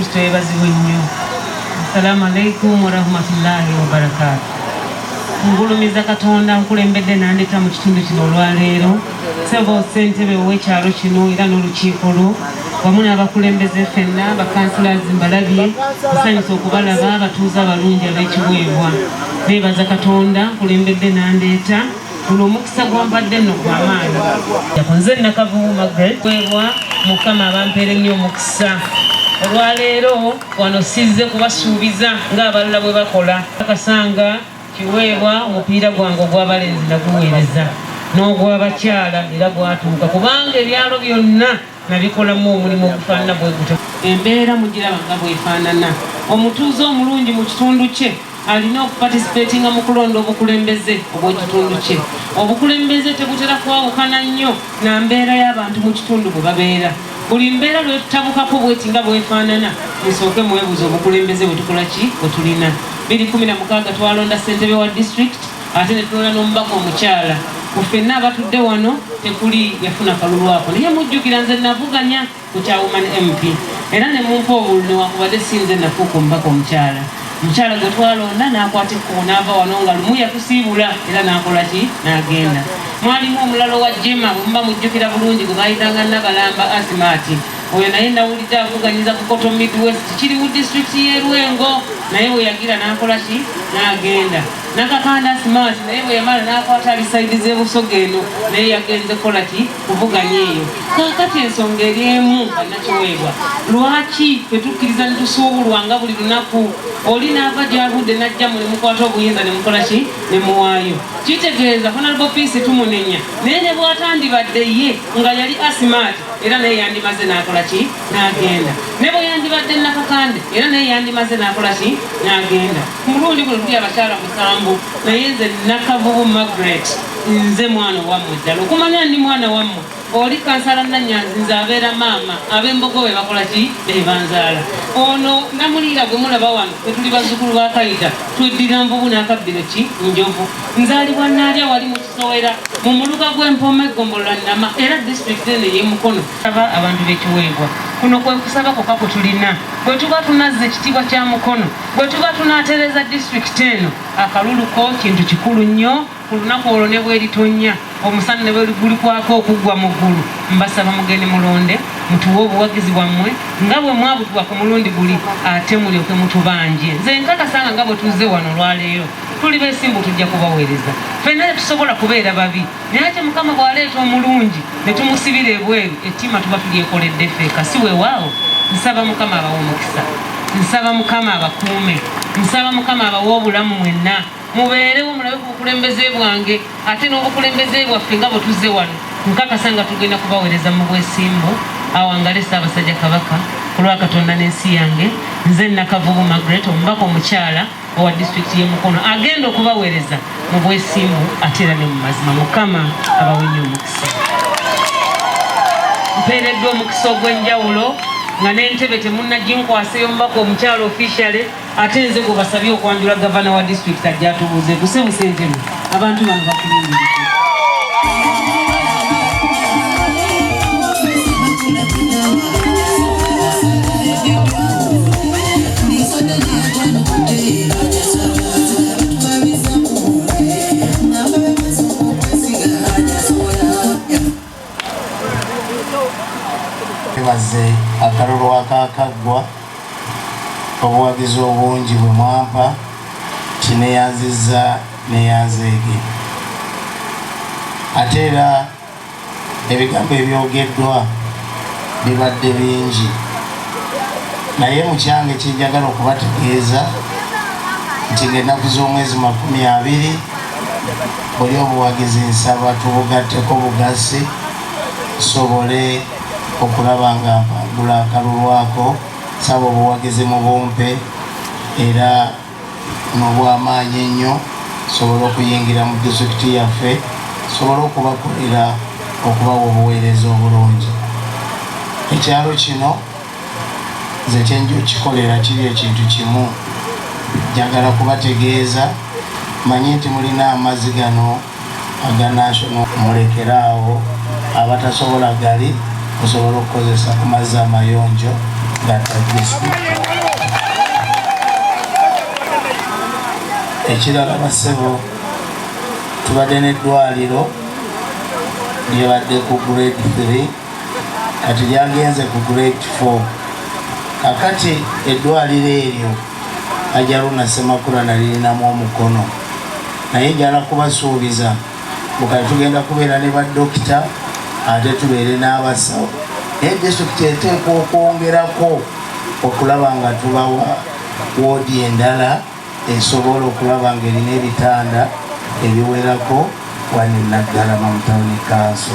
Kristo yebazibwe nnyo. Assalamu alaikum warahmatullahi wabarakatu. Ngulumiza Katonda nkulembedde nandeta mu kitundu kino olwaleero. Ssebo ssentebe ow'ekyalo kino era n'olukiiko lwo wamu n'abakulembeze ffenna bakansilazi mbalabye, nsanyusa okubalaba abatuuze abalungi ab'ekiweebwa. Neebaza Katonda nkulembedde nandeeta. Guno omukisa gwampadde nno gwa maanyi. Nze Nakavubu Margaret weebwa Mukama abampeere nnyo omukisa. Olwaleero wano sizze kubasuubiza ng'abalala bwe bakola. Kasanga Kiweebwa omupiira gwange ogw'abalenzi naguweereza n'ogw'abakyala era gwatuuka kubanga ebyalo byonna nabikolamu omulimu ogufaanana bwe gutyo. Embeera mugiraba nga bw'efaanana. Omutuuze omulungi mu kitundu kye alina okuparticipatinga mu kulonda obukulembeze obw'ekitundu kye. Obukulembeze tebutera kwawukana nnyo na mbeera y'abantu mu kitundu bwe babeera. Buli mbeera lw'etutabukako bw'eti nga bw'efaanana, musooke mwebuuze obukulembeze bwe tukola ki? Bwe tulina. 2016 twalonda ssentebe wa disitulikiti ate ne tulonda n'omubaka omukyala. Ku ffenna abatudde wano tekuli yafuna kalulu ako naye mujjukira nze navuganya ku kya Woman MP era ne mumpa obululu newankubadde si nze nafuuka omubaka omukyala. Omukyala gwe twalonda n'akwata ekkubo n'ava wano nga lumu yatusiibula era n'akola ki? N'agenda. Mwalimu omulala owa Jema bwe muba mujjukira bulungi gwe baayitanga Nabalamba Asimaati. Oyo naye nawulidde avuganyiza ku Koto Midwest kiri mu disitulikiti y'e Lwengo naye bwe yagira n'akola ki? N'agenda. Nakakande Asimaati naye bwe yamala n'akwata ali sayidi z'e Busoga eno naye yagenze kukola ki? Kuvuganya eyo. Kaakati ensonga eri emu bannakiweebwa, lwaki ffe tukkiriza ne tusuubulwa nga buli lunaku oli n'ava gy'avudde n'ajja mu ne mukwata obuyinza ne mukola ki? Ne muwaayo. Kitegeeza Honourable Peace tumunenya naye ne bw'atandibadde ye nga yali Asimaati era naye yandimaze n'akola ki? N'agenda. Ne bwe yandibadde Nakakande era naye yandimaze n'akola ki? N'agenda. Ku mulundi guno tuli abakyala musanvu naye nze Nakavubu Margaret nze mwana owammwe ddala. Okumanya ndi mwana wammwe oli kansala Nanyanzi nze abeera maama ab'Embogo be bakola ki? Be banzaala. Ono Namuliira gwe mulaba wano ffe tuli bazzukulu ba Kayita tweddira nvubu n'akabbiro ki? Njovu. Nzaalibwa Naalya wali mu Kisowera mu muluka gw'e Mpoma eggombolola Nama era disitulikiti eno ey'e Mukono. Nsaba abantu b'e Kiweebwa kuno kwe kusaba kwokka kwe tulina. Bwe tuba tunazza ekitiibwa kya Mukono, bwe tuba tunaatereeza disitulikiti eno, akalulu ko kintu kikulu nnyo. Ku lunaku olwo ne bweritonnya, omusana ne bwe gulikwaka okuggwa mu ggulu, mbasaba mugende mulonde, mutuwe obuwagizi bwammwe nga bwe mwabutuwa ku mulundi guli, ate mulyoke mutubanje. Nze nkakasa nga nga bwe tuzze wano olwaleero, tuli beesimbu tujja kubaweereza. Ffenna tetusobola kubeera babi, naye ate Mukama bw'aleeta omulungi ne tumusibira ebweru, ettima tuba tulyekoledde ffeka. Si weewaawo? Nsaba Mukama abawe omukisa. Nsaba Mukama abakuume. Nsaba Mukama abawe obulamu mwenna. Mubeerewo mulabe ku bukulembeze bwange ate n'obukulembeze bwaffe nga bwe tuzze wano. Nkakasa nga tugenda kubaweereza mu bwesimbu. Awangale Ssaabasajja Kabaka ku lwa Katonda n'ensi yange. Nze Nakavubu Margaret, omubaka omukyala owa disitulikiti y'e Mukono agenda okubaweereza mu bwesimbu ate era ne mu mazima. Mukama abawe nnyo omukisa. Mpeereddwa omukisa ogw'enjawulo nga n'entebe temunnaginkwasa ey'omubaka omukyala officially. Ate nze gwe basabye okwanjula gavana wa disitulikiti ajja atubuuze ku ssebo ssentebe abantu bano bakulindiridde. Twebaze akalulu akakaggwa obuwagizi obungi bwe mwampa nti neyanzizza neyanzeege. Ate era ebigambo ebyogeddwa bibadde bingi, naye mu kyange kye njagala okubategeeza nti ng'ennaku z'omwezi 20 buli obuwagizi nsaba tubugatteko bugasi tusobole okulaba nga mpangula akalulu ako. Nsaba obuwagizi mubumpe era n'obwamaanyi ennyo nsobole okuyingira mu disitulikiti yaffe nsobole okubakolera okubawa obuweereza obulungi. Ekyalo kino nze kyenja okukikolera kiri ekintu kimu, njagala kubategeeza manyi nti mulina amazzi gano aga National, mulekere awo abatasobola gali musobole okukozesa ku mazzi amayonjo. Gatta disitulikiti. Ekirala bassebo, tubadde n'eddwaliro lyebadde ku grade 3, kati lyagenze ku grade 4. Kakati eddwaliro eryo Hajji Haruna Ssemakula nalirinamu omukono, naye njala kubasuubiza mukati tugenda kubeera ne badokita ate tubeere n'abasawo, naye disitulikiti eteekwa okwongerako okulaba nga tubawa woodi endala esobola okulaba ng'erina ebitanda ebiwerako wano e Naggalama mu tawuni kanso.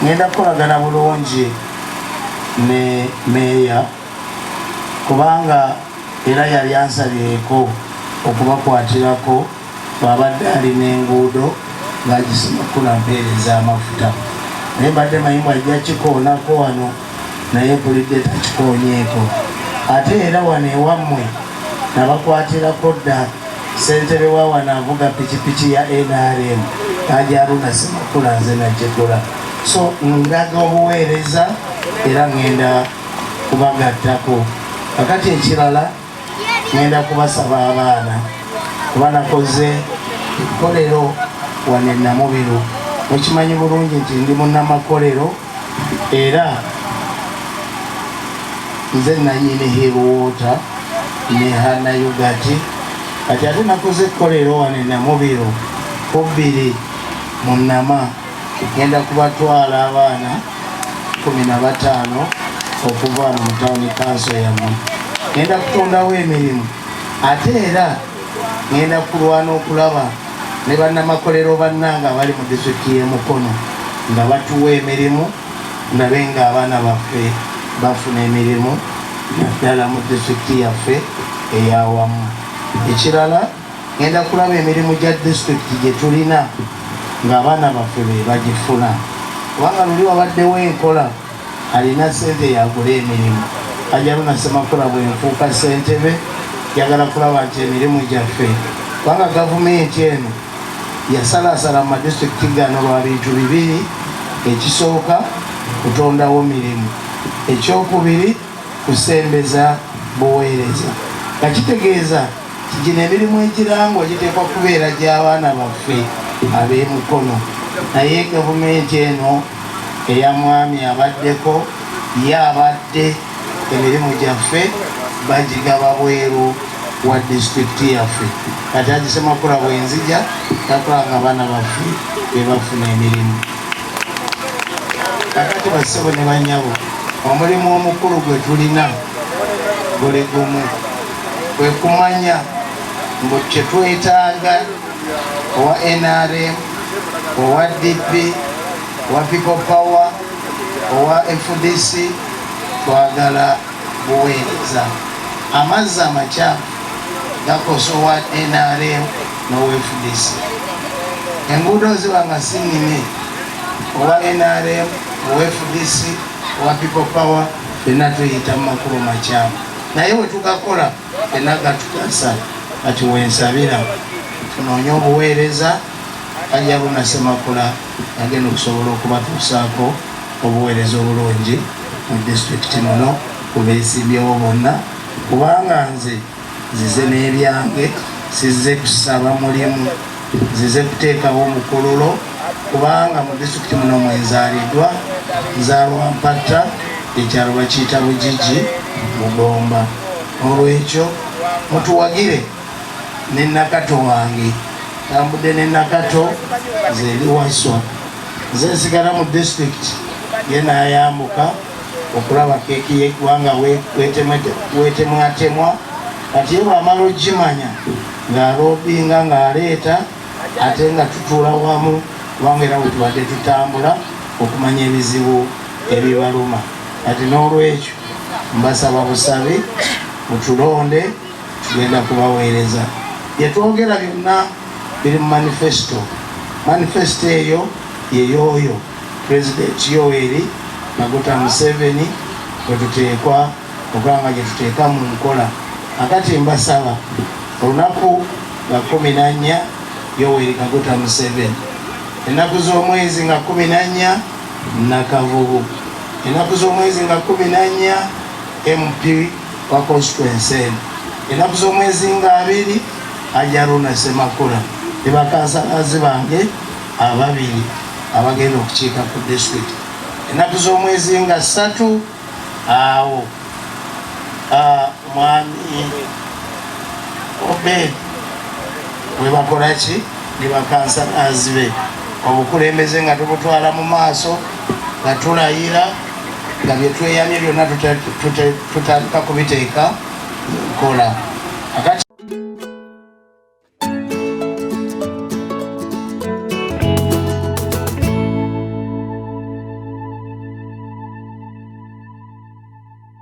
Ngenda kukolagana bulungi ne meeya kubanga era yali ansabyeko okubakwatirako bw'abadde alima enguudo ng'agisemakula mpeereza amafuta, naye mbadde manyi bw'ajja kikoonako wano, naye mpulidde takikoonyeeko. Ate era wano ewammwe nabakwatirako dda, ssentebe wa wano avuga pikipiki ya NRM Hajji Haruna Ssemakula nze nagigula. So ndaga obuweereza era ngenda kubagattako. Kakati ekirala ngenda kubasaba abaana, kuba nakoze ekkolero wano e Namubiru, mukimanyi bulungi nti ndi munnamakolero era nze nanyini Hill Water ne Hana Yogurt. Kati ate nakoze ekkolero wano e Namubiru ku 2 mu Nama, ngenda kubatwala abaana 15 okuva wano mu tawuni kanso yammwe. Ngenda kutondawo emirimu, ate era ngenda kulwana okulaba ne bannamakolero bannange abali mu disitulikiti y'e Mukono nga batuwa emirimu, ndabe nga abaana baffe bafuna emirimu naddala mu disitulikiti yaffe eyawamu. Ekirala ngenda kulaba emirimu gya disitulikiti gye tulina ng'abaana baffe be bagifuna, kubanga luli wabaddewo enkola alina ssente yagula emirimu. Hajji Haruna Ssemakula bwe nfuuka ssentebe njagala kulaba nti emirimu gyaffe, kubanga gavumenti eno yasalasala mu madisitulikiti gano lwa bintu bibiri: ekisooka kutondawo mirimu, ekyokubiri kusembeza buweereza, nga kitegeeza gino emirimu egirangwa giteekwa kubeera gy'abaana baffe ab'emukono. Naye gavumenti eno eya mwami abaddeko ye abadde emirimu gyaffe bagigaba bweru wa disitulikiti yaffe. Kati Hajji Ssemakula bwenzija takola nga abaana baffe be bafuna emirimu. Kakati bassebo ne bannyabo, omulimu omukulu gwe tulina guli gumu, kwe kumanya mbu kyetwetaaga owa NRM, owa DP, owa People Power, owa FDC, twagala buweereza. Amazzi amakyafu gakosa owa NRM n'owa FDC. Enguudo ziba nga si nnime, owa NRM, owa FDC, owa People Power, ffenna tuyita mu makubo makyamu, naye bwe tugakola ffenna gatugasa. Kati wensabira tunoonye obuweereza. Hajji Haruna Ssemakula agenda okusobola okubatuusaako obuweereza obulungi mu disitulikiti muno kubeesimbyewo bonna, kubanga nze nzize n'ebyange, sizze kusaba mulimu, nzize kuteekawo omukululo, kubanga mu disitulikiti muno mwenzaaliddwa, nzaalwa Mpatta, ekyalo bakiyita Bugigi Mugomba. Olwekyo mutuwagire ne Nakato wange, tambudde ne Nakato, nze eri Waswa, nze nsigala mu disitulikiti ye n'ayambuka okulaba keeki y'eggwanga wetemwatemwa. Kati ye bw'amala ogimanya ng'aloobinga ng'aleeta, ate nga tutuula wamu, kubanga era bwe tubadde tutambula okumanya ebizibu ebibaluma. Kati n'olwekyo mbasaba busabi mutulonde, tugenda kubaweereza. Byetwogera byonna biri mu manifesto. Manifesto eyo yeyooyo Pulezidenti Yoweri Kaguta Museveni bwe tuteekwa okulaba nga gye tuteeka mu nkola. Akati mbasaba olunaku nga 14 Yoweri Kaguta Museveni, ennaku z'omwezi nga 14 Nakavubu. Ennaku z'omwezi nga 14, MP wa constituency eno. Ennaku z'omwezi nga 20, Ajaruna Semakula ne bakansalazi bange ababiri abagenda okukiika ku district. Ennaku z'omwezi nga 3, awo mwami Obed webakola ki ne bakansalazi be, obukulembeze nga tubutwala mu maaso, nga tulayira nga byetweyamye byonna tutandika kubiteeka nkola akati.